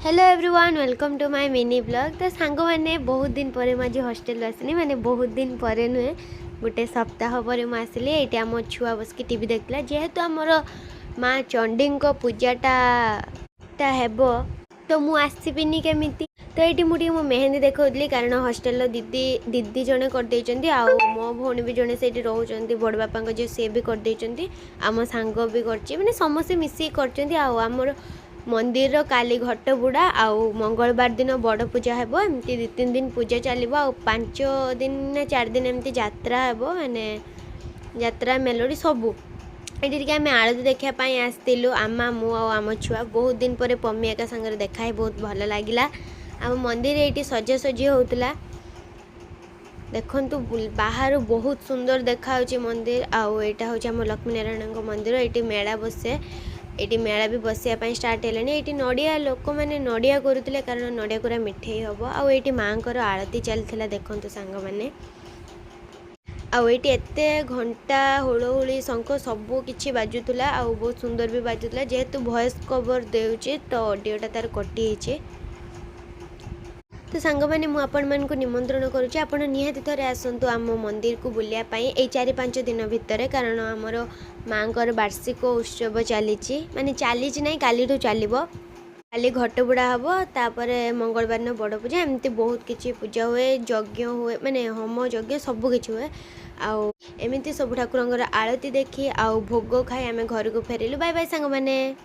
Hello everyone, welcome to my mini vlog। ତ ସାଙ୍ଗମାନେ, ବହୁତ ଦିନ ପରେ ମୁଁ ଆଜି ହଷ୍ଟେଲରୁ ଆସିଲି। ମାନେ ବହୁତ ଦିନ ପରେ ନୁହେଁ, ଗୋଟେ ସପ୍ତାହ ପରେ ମୁଁ ଆସିଲି। ଏଇଠି ଆମ ଛୁଆ ବସିକି ଟିଭି ଦେଖିଲା। ଯେହେତୁ ଆମର ମା ଚଣ୍ଡୀଙ୍କ ପୂଜାଟା ଟା ହେବ, ତ ମୁଁ ଆସିବିନି କେମିତି? ତ ଏଇଠି ମୁଁ ଟିକେ ମୋ ମେହେନ୍ଦି ଦେଖାଉଥିଲି, କାରଣ ହଷ୍ଟେଲର ଦିଦି ଦିଦି ଜଣେ କରିଦେଇଛନ୍ତି ଆଉ ମୋ ଭଉଣୀ ବି ଜଣେ ସେଇଠି ରହୁଛନ୍ତି, ବଡ଼ ବାପାଙ୍କ ଝିଅ, ସିଏ ବି କରିଦେଇଛନ୍ତି। ଆମ ସାଙ୍ଗ ବି କରିଛି। ମାନେ ସମସ୍ତେ ମିଶିକି କରିଛନ୍ତି। ଆଉ ଆମର ମନ୍ଦିରର କାଲି ଘଟ ବୁଡ଼ା ଆଉ ମଙ୍ଗଳବାର ଦିନ ବଡ଼ ପୂଜା ହେବ। ଏମିତି 2-3 ଦିନ ପୂଜା ଚାଲିବ ଆଉ 5 ଦିନ ନା 4 ଦିନ ଏମିତି ଯାତ୍ରା ହେବ, ମାନେ ଯାତ୍ରା, ମେଲୋଡ଼ି ସବୁ। ଏଠି ଟିକେ ଆମେ ଆଳତି ଦେଖିବା ପାଇଁ ଆସିଥିଲୁ, ଆମା, ମୁଁ ଆଉ ଆମ ଛୁଆ। ବହୁତ ଦିନ ପରେ ପମି ଏକା ସାଙ୍ଗରେ ଦେଖା ହେଇ ବହୁତ ଭଲ ଲାଗିଲା। ଆମ ମନ୍ଦିର ଏଇଠି ସଜାସଜି ହେଉଥିଲା। ଦେଖନ୍ତୁ, ବାହାରୁ ବହୁତ ସୁନ୍ଦର ଦେଖାହେଉଛି ମନ୍ଦିର। ଆଉ ଏଇଟା ହେଉଛି ଆମ ଲକ୍ଷ୍ମୀ ନାରାୟଣଙ୍କ ମନ୍ଦିର। ଏଇଠି ମେଳା ବସେ। ଏଇଠି ମେଳା ବି ବସିବା ପାଇଁ ଷ୍ଟାର୍ଟ ହେଲାଣି। ଏଇଠି ନଡ଼ିଆ, ଲୋକମାନେ ନଡ଼ିଆ କରୁଥିଲେ, କାରଣ ନଡ଼ିଆ କୋରା ମିଠେଇ ହେବ। ଆଉ ଏଇଠି ମାଆଙ୍କର ଆଳତି ଚାଲିଥିଲା, ଦେଖନ୍ତୁ ସାଙ୍ଗମାନେ। ଆଉ ଏଇଠି ଏତେ ଘଣ୍ଟା, ହୁଳହୁଳି, ଶଙ୍ଖ ସବୁ କିଛି ବାଜୁଥିଲା ଆଉ ବହୁତ ସୁନ୍ଦର ବି ବାଜୁଥିଲା। ଯେହେତୁ ଭଏସ୍ କଭର୍ ଦେଉଛି, ତ ଅଡ଼ିଓଟା ତାର କଟିଯାଇଛି। ତ ସାଙ୍ଗମାନେ, ମୁଁ ଆପଣମାନଙ୍କୁ ନିମନ୍ତ୍ରଣ କରୁଛି, ଆପଣ ନିହାତି ଥରେ ଆସନ୍ତୁ ଆମ ମନ୍ଦିରକୁ ବୁଲିବା ପାଇଁ ଏଇ 4-5 ଦିନ ଭିତରେ, କାରଣ ଆମର ମାଆଙ୍କର ବାର୍ଷିକ ଉତ୍ସବ ଚାଲିଛି। ମାନେ ଚାଲିଛି ନାହିଁ, କାଲିଠୁ ଚାଲିବ। କାଲି ଘଟବୁଡ଼ା ହେବ, ତାପରେ ମଙ୍ଗଳବାର ଦିନ ବଡ଼ ପୂଜା। ଏମିତି ବହୁତ କିଛି ପୂଜା ହୁଏ, ଯଜ୍ଞ ହୁଏ, ମାନେ ହୋମ ଯଜ୍ଞ ସବୁ କିଛି ହୁଏ। ଆଉ ଏମିତି ସବୁ ଠାକୁରଙ୍କର ଆଳତି ଦେଖି ଆଉ ଭୋଗ ଖାଇ ଆମେ ଘରକୁ ଫେରିଲୁ। ବାଇ ବାଇ ସାଙ୍ଗମାନେ।